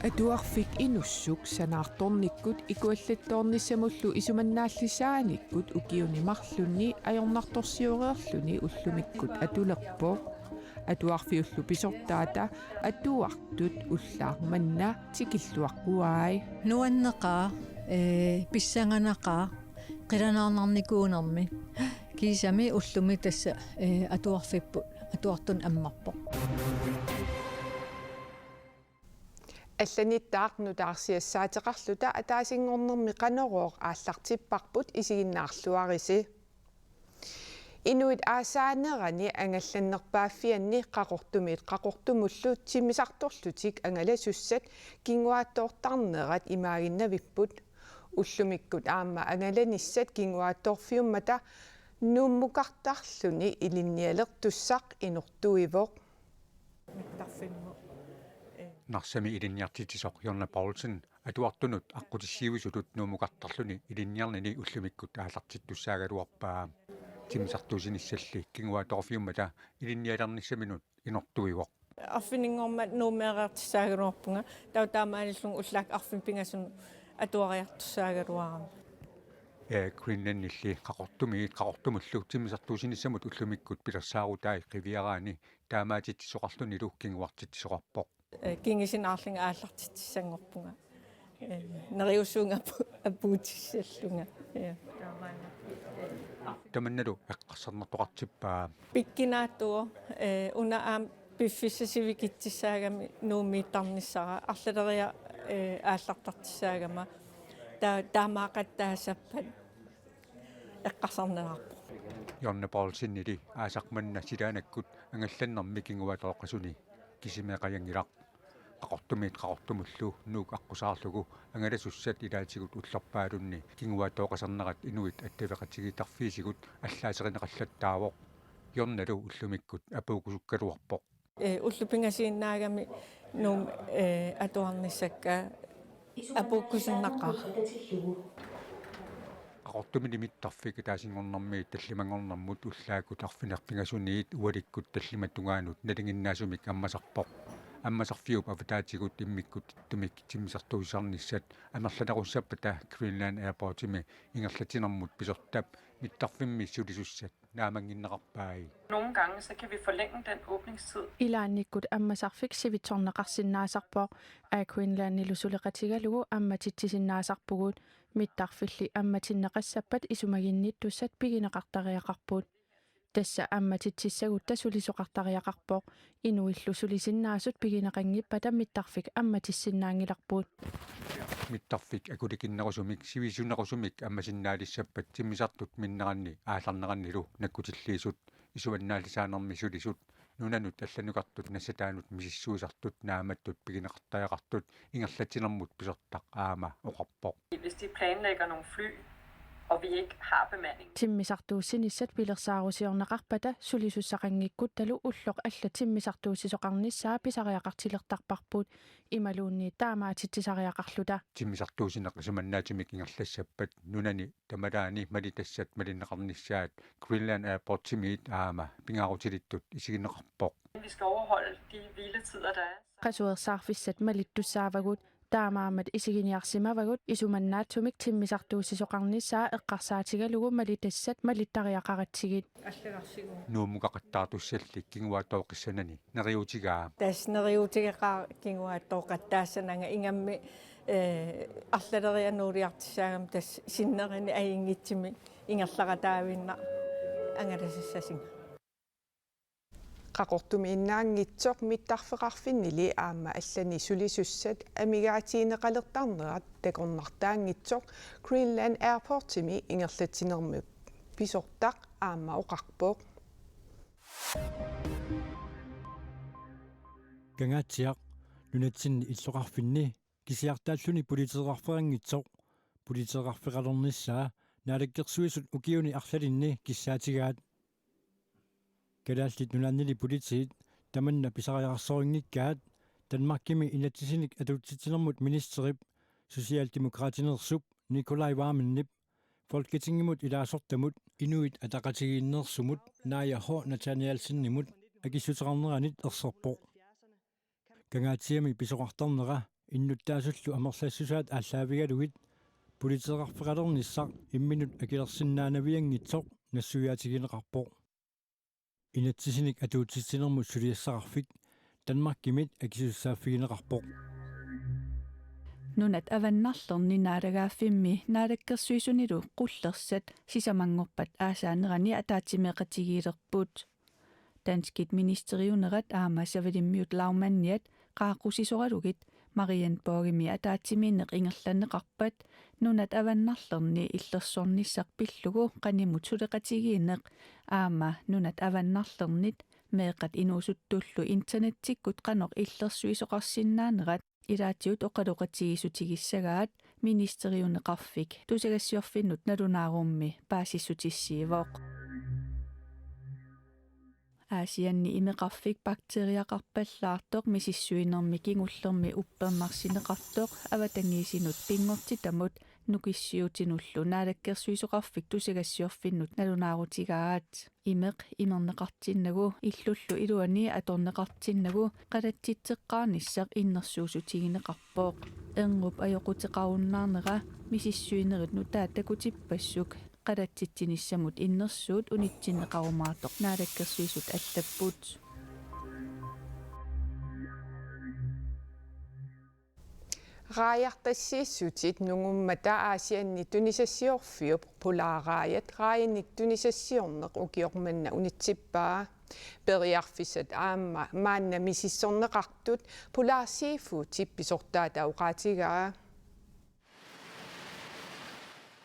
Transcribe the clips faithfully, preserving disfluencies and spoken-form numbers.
Atuarfik Inussuk sanaartornikkut ikuallattoornissamullu isumannaallisaanikkut ukiuni marlunni ajornartorsioreerluni ullumikkut atulerpoq. Atuarfiullu pisortaata atuartut ullaaq manna tikilluaqquai. Nuanneqaaq, ee, pissanganaqaaq, qilanaarnarnikuunermi. Kiisami ullumi tassa, ee, atuarfipput, atuartunut ammarpoq. Allanittaaq nutaarsiassaateqarluta ataasinngornermi Qanorooq aallartipparput, isiginnaarluarisi. Inuit aasaanerani angallannerpaaffianni Qaqortumiit Qaqortumullu timmisartorlutik angalasussat kinguaattoortarnerat imaaginnavipput. Ullumikkut aamma angalanissat kinguaattoorfiummata Nuummukartarluni ilinnialertussaq inortuivoq. Narsami ilinniartitsisoq Jonna Poulsen atuartunut aqqutissiuisutut Nuummukartarluni ilinniarnini ullumikkut aallartittussaagaluarpaa. Timmisartuussinissalli kinguaattoorfiummata ilinnialernissaminut inortuivoq. Arfininngormat Nuummeereertussaagaluarpunga, taava taamaalillunga ullaakkut arfineq-pingasunut atuariartussaagaluarama. Air Greenlandilli Qaqortumiit Qaqortumullu timmisartuussinissamut ullumikkut pilersaarutai qiviaraanni taamaatitsisoqarlunilu kinguartitsisoqarpoq. Ee, kingusinaarlunga aallartitsissanngorpunga. Ee, neriusuunga apu-, apuutissallunga. Ee. Tamannalu eqqarsarnartoqartippaa. Pikkunartuuvoq, ee, una aamma piffissaq sivikitsissaagami Nuummiittarnissara, arlaleriarlunga, ee, aallartartussaagama. Ta-, taamaaqattaassappat eqqarsarnalaarpoq. Jonna Poulsenili aasaq manna silaannakkut angallannermi kinguaattooqqasuni kisimeeqajanngilaq. Qaqortumiit Qaqortumullu Nuuk aqqusaarlugu angalasussat ilaatigut ullorpaalunni kinguaattooqqasarnerat inuit attaveqatigiittarfiisigut allaaserineqallattaavoq. Jonnalu ullumikkut apuukkusukkaluarpoq. Ee, ullut pingasuinnaagami Nuummi, ee, atuarnissakka apuukkusunnaqaaq. Qaqortumili mittarfik ataasinngornermiit tallimanngornermut ullaakkut arfineq-pingasuniit ualikkut tallimat tungaanut nalinginnaasumik ammasarpoq. Ammasarfiup avataatigut immikkut ittumik timmisartuussisarnissat amerlanerussappata Greenland Airportimi ingerlatsinermut pisortap mittarfimmi sulisussat naamannginneqarpai. Nogle gange, så kan vi forlænge den åbningstid. Ilaannikkut ammasarfik sivitsorneqarsinnaasarpoq. Air Greenlandilu suleqatigalugu ammatitsisinnaasarpugut. Mittarfilli ammatinneqassappat isumaginnittussat pigineqartariaqarput. Tassa ammatitsissagutta sulisoqartariaqarpoq. Inuillu sulisinnaasut pigineqanngippata mittarfik ammatissinnaanngilarput. Mittarfik akulikinnerusumik, sivisunerusumik ammassinnaalissappata timmisartut minneranni aallarnerannilu nakkutilliisut, isumannaallisaanermi sulisut, nunanut allanukartut nassataanut misissuisartut naammattut pigineqartariaqartut ingerlatsinermut pisortaq aamma oqarpoq. Hvis de planlægger nogle fly, og vi ikke har bemanding. Timmisartuussinissat pilersaarusiorneqarpata sulisussaqanngikkuttalu ulloq allat timmisartuussisoqarnissaa pisariaqartilertarparput imaluunniit taamaatitsisariaqarluta. Timmisartuussineq isumannaatsumik ingerlassappat nunani tamalaani malitassat malinneqarnissaat Greenland Airportsimiit aamma pingaarutilittut isigineqarpoq. Vi skal overholde de hviletider, der er. Qasuersaarfissat malittussaavagut, taamaammat isiginiarsimavagut isumannaatsumik timmisartuussisoqarnissaa eqqarsaatigalugu malitassat malittariaqaratsigit. Nuummukaqattaartussalli kinguaattooqqissanani neriuutigaa. Tassa neriuutigeqaara kinguaattooqqattaassananga, ingammik, ee, arlaleriarlugu nuuliartussaagami tassa sinnerinik ajunngitsumik ingerlaqataavinnaq angalasassasunga. Qaqortumiinnaanngitsoq mittarfeqarfinnili aamma allani sulisussat amigaatigineqalertarnerat takornartaanngitsoq Greenland Airportsimi ingerlatsinermi pisortaq aamma oqarpoq. Kangaatsiaq nunatsinni illoqarfinni kisiartaalluni politeeqarfeqanngitsoq, politeeqarfeqalernissaa Naalakkersuisut ukiuni arlalinni kissaatigaat. Kalaallit Nunaannili politiit tamanna pisariaqarsorinngikkaat Danmarkimi inatsisinik atuutsitsinermut ministerip, Socialdemokratineersup Nicolai Wammenip, Folketingimut ilaasortamut Inuit Ataqatigiinneersumut Naaja H. Nathanielsenimut akissuteqarneranit erserpoq. Kangaatsiami pisoqartarnera innuttaasullu amerlassusaat aallaavigalugit politeeqarfeqalernissaq imminut akilersinnaanavianngitsoq nassuiaatigineqarpoq. Inatsisinik atuutsitsinermut suliassaqarfik Danmarkimit akisussaaffigineqarpoq. Nunat avannarlerni naalagaaffimmi naalakkersuisunilu qullersat sisamanngorpat aasaanerani ataatsimeeqatigiilerput. Danskit ministeriunerat aamma Savalimmiut lagmandiat qaaqqusisoralugit Marienborgimi ataatsimiinneq ingerlanneqarpat nunat avannarlerni illersornissaq pillugu qanimut suleqatigiinneq aamma nunat avannarlernit meeqqat inuusuttullu internetsikkut qanoq illersuisoqarsinnaanerat ilaatigut oqaloqatigiissutigissagaat ministeriuneqarfik tusagassiorfinnut nalunaarummi paasissutissiivoq. Aasianni imeqarfik bakteriaqarpallaartoq misissuinermi kingullermi uppernarsineqartoq avatangiisinut pinngortitamut nukissiuutinullu naalakkersuisoqarfik tusagassiorfinnut nalunaarutigaat. Imeq imerneqartinnagu illullu iluani atorneqartinnagu qalatsitseqqaarnissaq innersuussutigineqarpoq. Erngup ajoquteqarunnaarnera misissuinerit nutaat takutippassuk qalatsitsinissamut innersuut unitsinneqarumaartoq naalakkersuisut allapput. Raajartassiissutit nungummata Aasianni tunisassiorfiup Polarraajat raajanik tunisassiorneq ukioq manna unitsippaa. Periarfissat aamma maanna misissorneqartut Polar Seafoodip pisortaata oqaatigaa.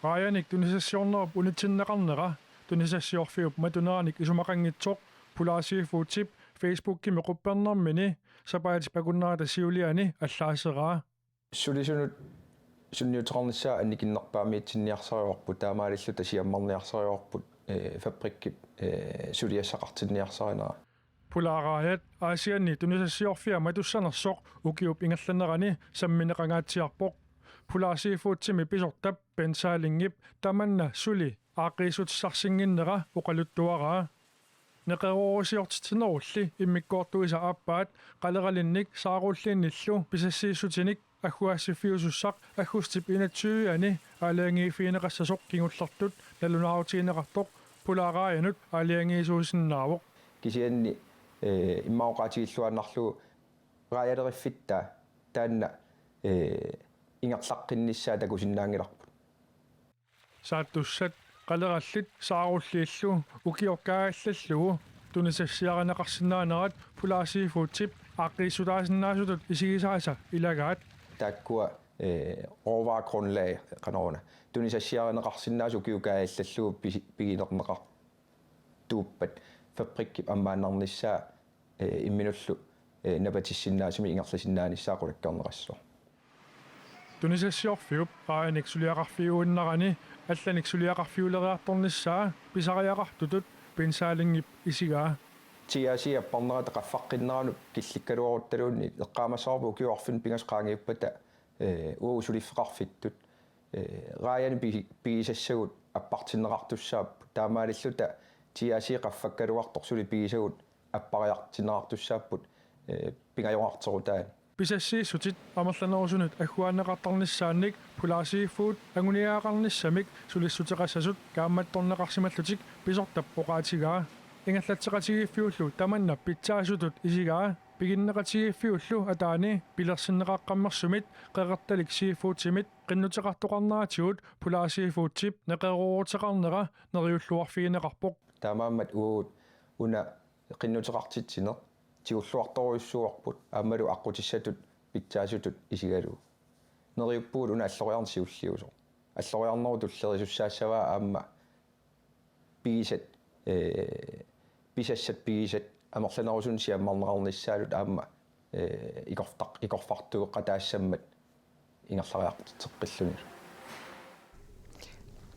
Raajanik tunisassiornerup unitsinneqarnera tunisassiorfiup matuneranik isumaqanngitsoq Polar Seafoodip Facebookimi quppernermini sapaatip akunnerata siuliani allaaseraa. Sulisunut sunniuteqarnissaa annikinnerpaamiitsinniarsarivarput, taamaalilluta siammarniarsarivarput, eh, fabrikkip, eh, suliassaqartinniarsarinera. Polarraajat Aasianni tunisassiorfia matussanersoq ukiup ingerlanerani sammineqangaatsiarpoq. Polar Seafoodimi pisortap Bent Salingip tamanna suli aaqqiissutissarsinnginnera oqaluttuaraa. Neqeroorusiortitsinerulli immikkoortuisa aappaat qaleralinnik saarulliinnillu pisassiissutinik agguaassiffiusussaq aggustip enogtyve-ani aalajangiiffigineqassasoq kingullertut nalunaarutigineqartoq Polarraajanut aalajangiisuusinnaavoq. Kisianni, eh, immaqa oqaatigilluinnarlugu raajaleriffittaa taanna, eh, ingerlaqqinnissaa takusinnaanngilarput. Saattussat qalerallit saarulliillu ukioq kaajallallugu tunisassiarineqarsinnaanerat Polar Seafoodip aaqqiissutaasinnaasutut isigisaasa ilagaat. Taakkua, eh, råvaregrundlag qanoruna. Tunisassiarineqarsinnaasut ukiup kaajallallugu pisi-, piginerneqartuuppat fabrikkip ammaannarnissaa, eh, imminullu, eh, napatissinnaasumik ingerlasinnaanissaa qulakkeerneqassasoq. Tunisassiorfiup raajanik suliaqarfiuinnarani allanik suliaqarfiuleriartornissaa pisariaqartutut Bent Salingip isigaa. T R C apparnerata qaffaqqinneranut killikkaluaruttaluunniit eqqaamassavarput ukiuarfin pingasut qaangiuppata, eh, uagut suliffeqarfittut, eh, raajanik pigi-, pigisassagut appartinneqartussaapput. Taamaalilluta T R C qaffakkaluartoq suli pigisagut appariartinneqartussaapput, eh, pingajoqarterutaani. Pisassiissutit amerlanerusunit agguaanneqartarnissaannik Polar Seafood anguniagaqarnissamik sulissuteqassasut kaammattorneqarsimallutik pisortap oqaatigaa. Ingerlatseqatigiiffiullu tamanna pitsaasutut isigaa piginneqatigiiffiullu ataani pilersinneqaqqammersumit Qeqertalik Seafoodimit qinnuteqartoqarneratigut Polar Seafoodip neqerooruteqarnera neriulluarfigineqarpoq. Taamaammat uagut una qinnuteqartitsineq tigulluartorujussuuarput aammalu aqqutissatut pitsaasutut isigalugu. Neriuppugut una alloriarneq siulliusoq. Alloriarnerup tulleriisussaassavaa aamma pigisat, eh, pisassat pigisat amerlanerusunik siammarneqarnissaalu aamma, eh, ikortaq-, ikorfartueqataassammat ingerlariartorteqqilluni.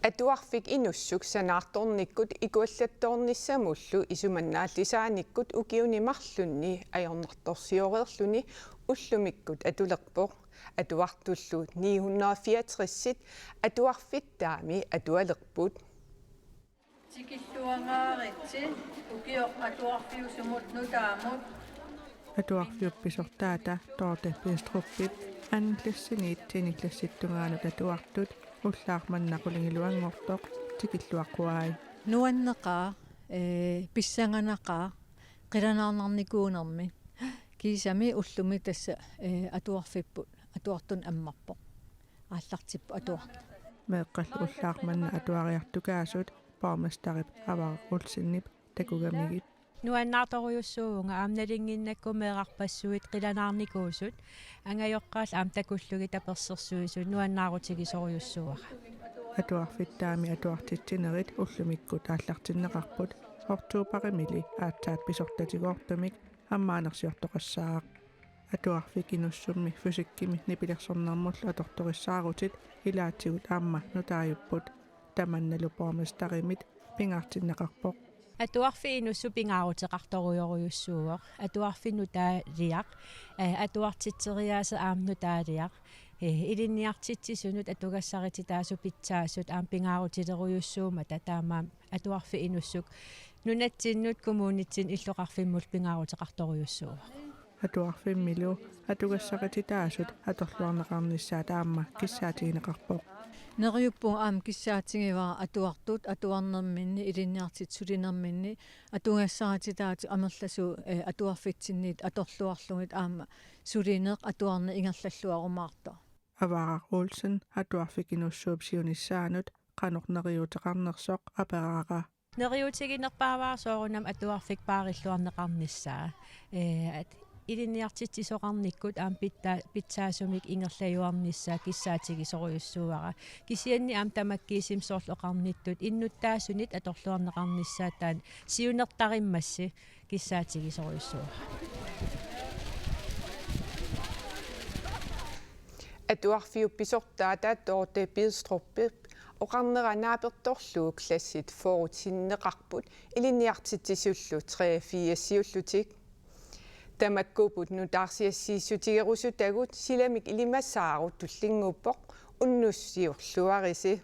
Atuarfik Inussuk sanaartornikkut ikuallattoornissamullu isumannaallisaanikkut ukiuni marlunni ajornartorsioreerluni ullumikkut atulerpoq. Atuartullu ni hundrede fireogtres-it atuarfittaami atualerput. Tikilluangaaritsi ukioq atuarfiusumut nutaamut. Atuarfiup pisortaata Dorthe Bidstrupip anden klassiniit tiende klassip tungaanut atuartut ullaaq manna qulingiluanngortoq tikilluaqquai. Nuanneqaaq, ee, pissanganaqaaq, qilanaarnarnikuunermi. Kiisami ullumi tassa, ee, atuarfipput, atuartunik ammarpoq. Aallartippoq atuartut. Meeqqallu ullaaq manna atuariartukaasut borgmesterip Avaraq Olsenip takugamigit. Nuannaartorujussuuvunga aamma nalinginnakku meerarpassuit qilanaarnikuusut, angajoqqaallu aamma takullugit tapersersuisut nuannaarutigisorujussuuara. Atuarfittaami atuartitsinerit ullumikkut aallartinneqarput oktoberimili aatsaat pisortatigoortumik ammaanersiortoqassaaq. Atuarfik Inussummi fysikkimi nipilersornermullu atortorissaarutit ilaatigut aamma nutaajupput, tamannalu borgmesterimit pingaartinneqarpoq. Atuarfik Inussuk pingaaruteqartorujorujussuuvoq. Atuarfik nutaaliaq, ee, atuartitseriaaseq aamma nutaaliaq. Ee, ilinniartitsisunut atugassarititaasut pitsaasut aamma pingaarutilerujussuummata taamaammat Atuarfik Inussuk nunatsinnut kommunitsinnut illoqarfimmullu pingaaruteqartorujussuuvoq. Atuarfimmilu atugassarititaasut atorluarneqarnissaat aamma kissaatigineqarpoq. Neriuppunga aamma kissaatigivara atuartut atuarnerminni, ilinniartitsisut sulinerminni, atugassarititaasut amerlasuut, ee, atuarfitsinniit atorluarlugit aamma sulineq atuarneq ingerlalluarumaartoq. Avaraq Olsen Atuarfik Inussuup siunissaanut qanoq neriuuteqarnersoq aperaara. Neriuutiginerpaavara soorunami atuarfik paarilluarneqarnissaa. Ee, at-, ilinniartitsisoqarnikkut aamma pitsa-, pitsaasumik ingerlajuarnissaa kissaatigisorujussuuara. Kisianni aamma tamakkiisumik soorlu oqarnittut innuttaasunit atorluarneqarnissaat taanna siunertarimmassi kissaatigisorujussuuara. Atuarfiup pisortaata Dorthe Bidstrupip oqarnera naapertorlugu klassit fyrre sinneqarput ilinniartitsisullu treogfirsiullutik. Tamakkuupput nutaarsiassiissutigerusutagut, silamik ilimasaarut tullinnguuppoq, unnussiorluarisi.